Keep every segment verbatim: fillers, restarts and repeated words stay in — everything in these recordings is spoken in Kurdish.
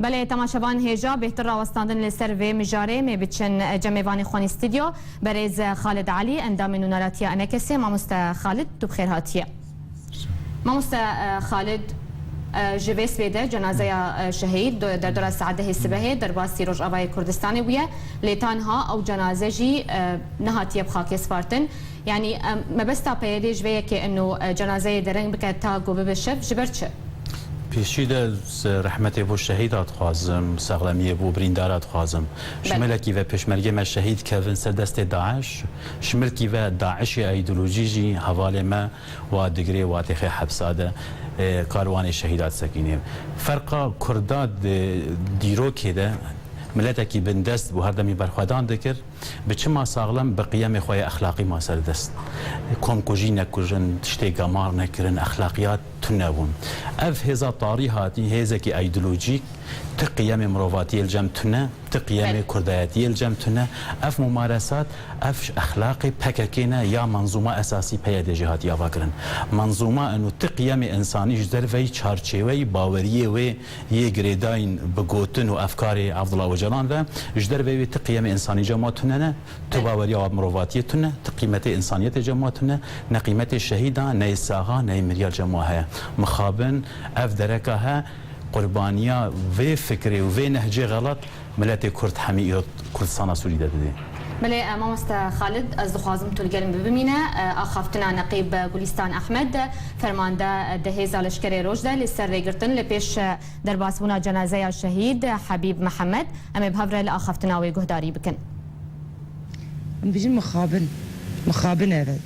Belê, temaşevan hêja bêhtir rawestandin li ser vê mijarê, mê biçin cem mêvanê xwe nî stûdyo. Berêz Xalid Elî, endamê Nûneratiya Enekesê. Mamoste Xalid, tu bi xêr hatiye. Mamoste, e, Xalid, e, ji vê sibê de cenazeya, e, şehîd do-, derdora saet dehê sibehê derbasî Rojavayê Kurdistanê bûye. Lê tanha ew cenaze jî, e, nehatiye bi xakê spartin. Yanî, em, mebesta P Y D'ê ji vê yekê ino, e, cenazeyê dereng bike ta ku bibe şev, ji ber çi? Pêşî de s-, rehmetê bo şehîda dixwazim, sexlemiyê bo birîndara dixwazim. Belê. Şimilekî ve pêşmergê me şehîd kevin ser destê DAIŞ, şimilkî ve DAIŞê îdeolojî jî hevalê me wa digirê, wa têxê hepsa de, e, karwanê şehîda disekînê. Ferqa Kurda di dîrokê de miletekî bindest bû, her demî berxwedan dikir. Bi çima saxlem? Bi qiyemê xwe yê exlaqî ma ser dest. Komkujî nekujin, tiştê gemar nekirin, exlaqiyat tune bûn. Ev hêza tarî hatî, hêzekî îdeolojîk, ti qiyemê mirovatiyê li cem tune, ti qiyemê Belê. kurdayetiyê li cem tune. Ev mumaresat, ev ji exlaqê P K K ne ya menzûma esasî P Y D jî hatiye avakirin. Menzûma eno ti qiyemê însanî ji derveyî çarçêweyî baweriyê wê yê girêdayîn bi gotin û efkarê Abdullah Ocalan ve, ji derveyî wê ti qiyemê însanî cem wa tune ne, ti Belê. baweriya wa mirovatiyê tune, ti qîmetê însaniyetê cem wa tune, ne qîmetê şehîda, ne yê saxa, ne yê mirya cem wa heye. Mixabin ev dereka he, qurbaniya vê fikrê û vê nehcê xelat miletê Kurd hemî îro Kurdistana Sûrî de didê. Belê, e, mamoste Xalid, ez dixwazim tu li gel min bibimîne. E, axaftina Neqîb Gulîstan Ehmed, fermande, e, di hêza leşkerê Roj de li ser rêgirtin li pêş, e, derbasbûna cenazeya şehîd Hebîb Mihemed. Em ê bi hev re li axaftina wê guhdarî bikin. Em bijin mixabin. Mixabin ev e.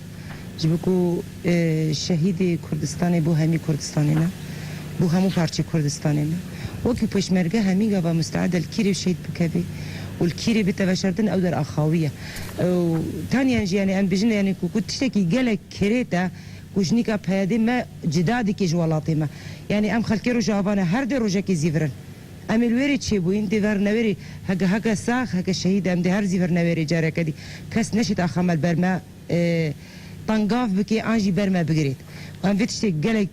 Ji bo ku, e, şehîdê Kurdistanê bo hemî Kurdistanê ne, bo hemû parçê Kurdistanê ne. Wekî pêşmerge hemî gava musteed e li kîrê şehîd bikevê û li kîrê bite veşartin, ew der axawiye. Û taniyen jî, yanî em bijin, yanî ku, ku tiştekî gelek kirêt e ku ji nîka P Y D me cida dike ji welatê me. Yanî em xelkê Rojava ne, her dê rojekê zîvirin. Em ê li wêrê çêbûyîn, dê ver newêrê, heke, heke sax, heke şehîd, em dê her zîvir newêrê careke dî. Kes neşêt axa me li ber me, e, tengav bike, an jî ber me bigirêt. Em vê tiştê gelek,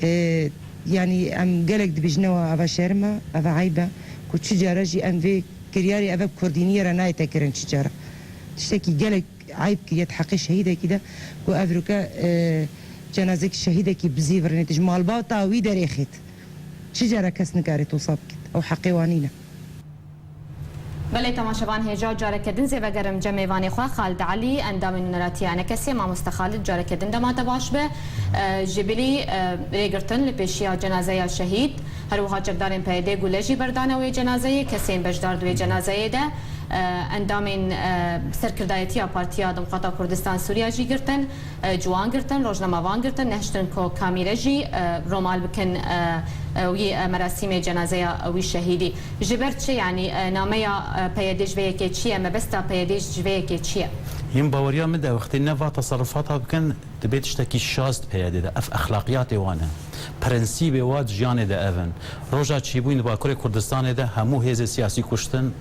e, yanî em gelek dibêjine wa eva şerm e, eva eyb e, ku çi cara jî em vê kiryarê eve bi kurdîniyê re nayête kirin çi cara. Tiştekî gelek eyb kiriye di heqê şehîdekî de, ku ev roke, e, cenazekî şehîdekî bizîvirînê, ji malbata wî derêxêt. Çi cara kes nikare tosa bikit. Ew heqê wan nîne. Belê temaşevan hêja careke din zê vegerim cem mêvanê xwe Xalid Elî, endamê Nûneratiya Enekesê. Mamoste Xalid, careke din dema te baş be. E, ji bilî, e, rêgirtin li pêşiya cenazeya şehîd, her wiha çekdarên P Y D gule jî berdane wê cenazeyê, kesên beşdar di wê cenazeyê de, e, endamên, e, serkirdayetiya Partiya Demokrata Kurdistan Sûriya jî girtin. E, ciwan girtin, rojnamevan girtin, nehiştin ku kamîre jî, e, romal bikin, e, e, wî, e, merasîmê cenazeya wî şehîdî. Ji ber çi, yanî, e, nameya, e, P Y D ji vê yekê çi ye, mebesta P Y D ji vê yekê çi ye? Yên baweriya min de wextê ne va teserrufata bikin, dibe tiştekî şaz di P Y D de. Ev exlaqiyatê wan e. Prensîbê wa di jiyanê de ev in. Roja çêbûyîn di Bakurê Kurdistanê de hemû hêzê siyasî kuştin,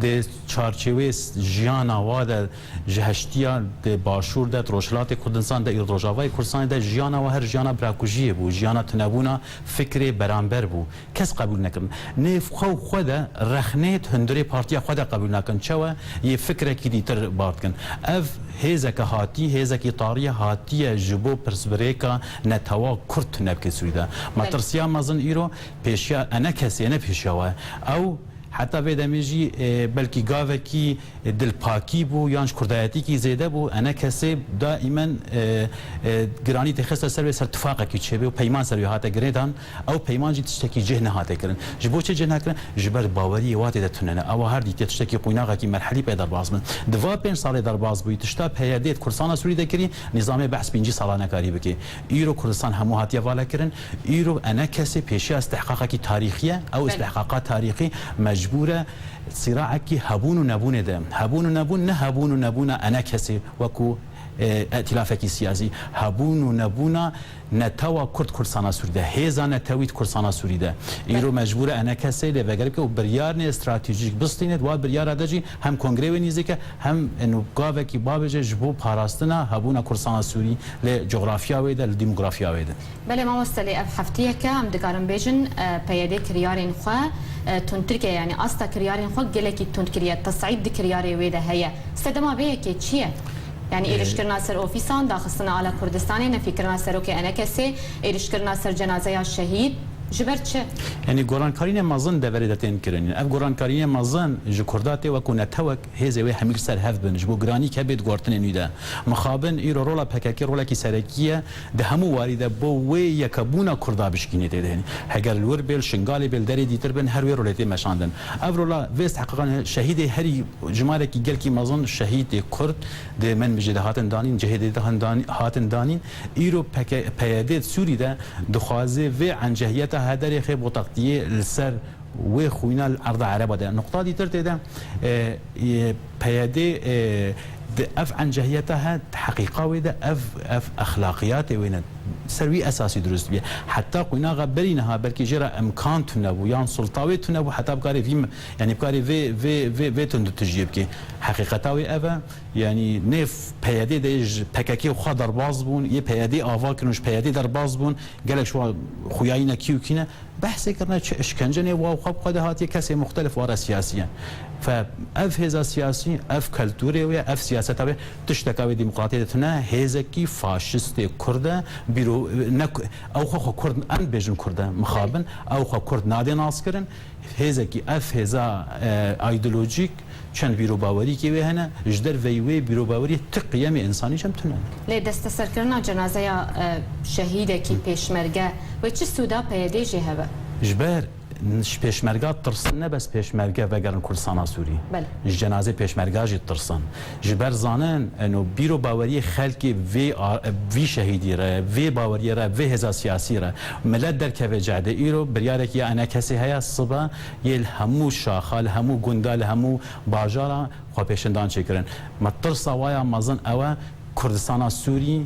di çarçêwê s-, jiyana wa de Ji heştiya di Başûr de, di Rojhilatê Kurdistan de, îro Rojavayê Kurdistanê de jiyana we her jiyana birakujiyê bû, jiyana tunebûna fikrê beramber bû. Kes qebûl nekirin. Nêv xwe û xwe de rexnê di hundirê partiya xwe de qebûl nakin. Çawa yê fikrekî dîtir bar dikin. Ev hêzeke hatî, hêzekî tarî ye, hatiye ji bo pirsbirêka netewa Kurd tune bike Sûrî de. Belê. Metirsiya mezin îro pêşiya Enekesê, ne pêşiya we. Ew Heta vê demê jî, e, belkî gavekî, e, dilpakî bû yan ji kurdayetîkî zêde bû. Enekesê daîmen, e, e, giranî têxiste ser wê ser tifaqekî çêbê û peyman ser wê hate girêdan. Ew peyman jî tiştekî cih nehate kirin. Ji bo çi cih nekirin? Ji ber baweriyê wa tê de tune ne. Ewa her dîtiye tiştekî quynaqekî merhelî pê derbas bin. Di va pênc salê derbas bûyî, tişta P Y D di Kurdistana Sûrî de kirî, nîzamê behs pêncî sala nekarî bike. Îro Kurdistan hemû hatiye valekirin. Îro Enekesê pêşiya istihqaqekî tarîxî ye. Ew Belê. istihqaqa tarîxî mecbûr e sîraekî hebûn û nebûnê de. Hebûn û nebûn, ne hebûn û nebûna Enekesê wekû, e, îtîlafekî siyasî. Hebûn û nebûna netewa Kurd Kurdistana Sûrî de. Hêza netewî di Kurdistana Sûrî de. Îro Belê. mecbûr e Enekesê lê vegerike û biryarnê stratejîk bistîne. Di wa biryara de jî hem kongrê wê nîzîk e, hem, e, nû gavekî babêje ji bo parastina hebûna Kurdistana Sûrî lê coxrafya wê de, li demografya wê de. Belê mamoste, lê ev heftiyeke em dikarin bêjin, e, P Y D kiryarên xwe, e, tundtirke, yanî asta kiryarên xwe gelekî tund kiriye, tesîd di kiryarê wê de heye. Sedema vê yekê çi ye? Yanî Ee, êrişkirina ser ofîsan, daxistina ala Kurdistanê, nefîkirina serokê Enekesê, êrişkirina ser cenazeya şehîd, ji ber çi? Yanî gorankarînê mezin deverê de tên kirin. Ev gorankarînê mezin ji Kurda tê wekû netewek hêzê wê hemî li ser hev bin, ji bo giranî ke bê di guhertinên wî de. Mixabin îro rola P K K rolekî serekî ye, di hemû warî de bo wê yekebûna Kurda bişkînê tê de hênî. Heger li wir bê, li Şingalê bê, li derê dîtir bin, her wê rolê tê meşandin. Ev rola vê istiheqaqan şehîdê herî jimarekî gelkî mezin şehîdê Kurd di Menbicê de hatin danîn, cihêdê de han danî-, hatin danîn. Îro P K, P Y D Sûrî de dixwaze vê encehiyeta hederê xê bo teqtiyê li ser wê xwîna li erda ereba de. Nuqta dîtir tê de, e, e, P Y D, e, di ev encehiyeta he, di heqîqa wê de ev, ev exlaqiyatê wê ne. Ser wî esasî dirust bûye. Heta qunaxa berî niha belkî jê re imkan tune bû, yan sulta wê tune bû, heta bikarê vî, yanî bikarê vê, vê, vê, vê tundûtijiyê bike. Heqîqeta wê ev e, yanî nê P Y D de ji P K K xwe derbas bûn, yê P Y D ava kirin, ji P Y D derbas bûn, gelek ji wan xuyayî ne kî û kî ne. Behsê kirine çi işkence nê wa û xwe bi xwe de hatiye kesê muxtelif ware siyasî ye. Fe ev hêza siyasî, ev kulturê wê, ev siyaseta wê, tişteka wê demokratiyê de tune, hêzekî faşistê Kurd e, bîro, ne, ew xwe xwe Kurd, em dibêjin Kurd e, mixabin, ew xwe Kurd nadê naskirin, hêzekî ev hêza, e, îdeolojîk, çend bîrobawerîkê wê hene, ji derveyî wê bîrobawerî ti qiyemê însanî jî em tune ne. Lê desteserkirina cenazeya, e, şehîdekî pêşmerge wê çi sûda P Y D jê hebe? Ji ber ji pêşmerga tirsin, ne bes pêşmerge vegerin Kurdistana Sûrî. Belê. Ji cenazê pêşmerga jî tirsin. Ji ber zanin, eno bîrobaweriyê xelkê vê a-, vî şehîdî re, vê baweriyê re, vê hêza siyasî re. Milet derkeve cehde. Îro biryarekî ya Enekesê heye, sibe yê li hemû şaxa, li hemû gunda, li hemû bajara xwepêşandan çêkirin. Me tirsa waya mezin ew e, Kurdistana Sûrî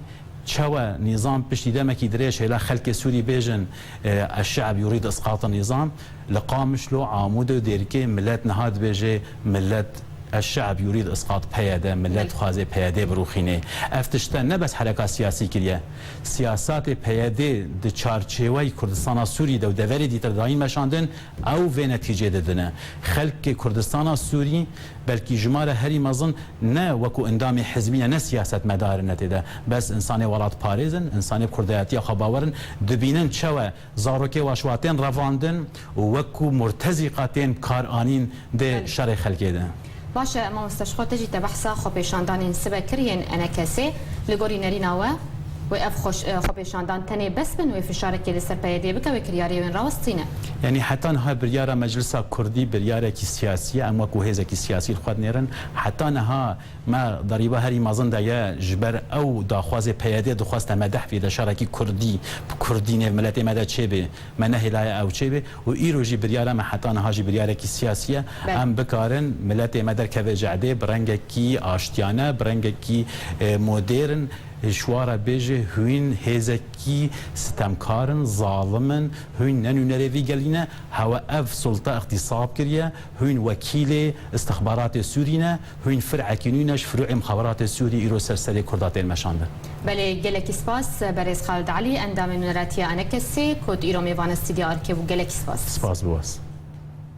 çawa nîzam piştî demekî dirêj hêla xelkê Sûrî bêjin, e, "Eşşe'b yurîd isqat nîzam", li Qamişlo, Amûdê û Dêrikê milet niha dibêje, milet "Eşşe'b yurîd isqat P Y D", milet dixwaze P Y D birûxîne. Ev tişte ne bes hereka siyasî kiriye. Siyasatê P Y D di çarçêwey Kurdistana Sûrî de û deverê dîtir dayîn meşandin, ew vê netîcê didine. Xelkê Kurdistana Sûrî belkî jimare herî mezin ne wekû endamê hizbî ne, ne siyasetmedar in tê de. Bes insanê welatparêz in, insanê bi kurdayetiya xwe bawer in, dibînin çawa zarokê wa ji wa tên revandin û wekû murtezîqa tên bi kar anîn dê şerê xelkê de. Baş e, mamoste, ji xwe te jî te behsa xwepêşandanên sibe kir yên Enekesê. Li gorî nerîna we, wê ev xweş-, e, xwepêşandan tenê bes bin, wê fişarekê li ser P Y D bike, wê kiryarê wên rawestîne? Yanî heta niha biryara Meclisa Kurdî biryarekî siyasî ye, em wekû hêzekî siyasî li xwe dinêrin. Heta niha me derîba herî mezin de ye, ji ber ew daxwazê P Y D dixwest te me deh vê de şerekî Kurdî, bi Kurdî nêv miletê me de çêbê. Me nehêlaye ew çêbê û îro jî biryara me heta niha jî biryarekî siyasî ye. Belê. Em bikarin miletê me derkeve cehdê bi rengekî aştiyane, bi rengekî, e, modern, e, ji wa re bêje hûn hêzekî sitemkar in, zalim in, hûn ne nûnerê vî gelî ne, hewe ev sulta îxtîsab kiriye, hûn wekîlê istixbaratê Sûrî ne, hûn fir'ekî nû ne ji firûê mixaberatê Sûrî îro ser serê Kurda tên meşandin. Belê, gelekî spas, berêz Xalid Elî, endamê nûneratiya Enekesê, ku tu îro mêvana stûdyoya Arkê bû. Gelekî spas. Spas bi we.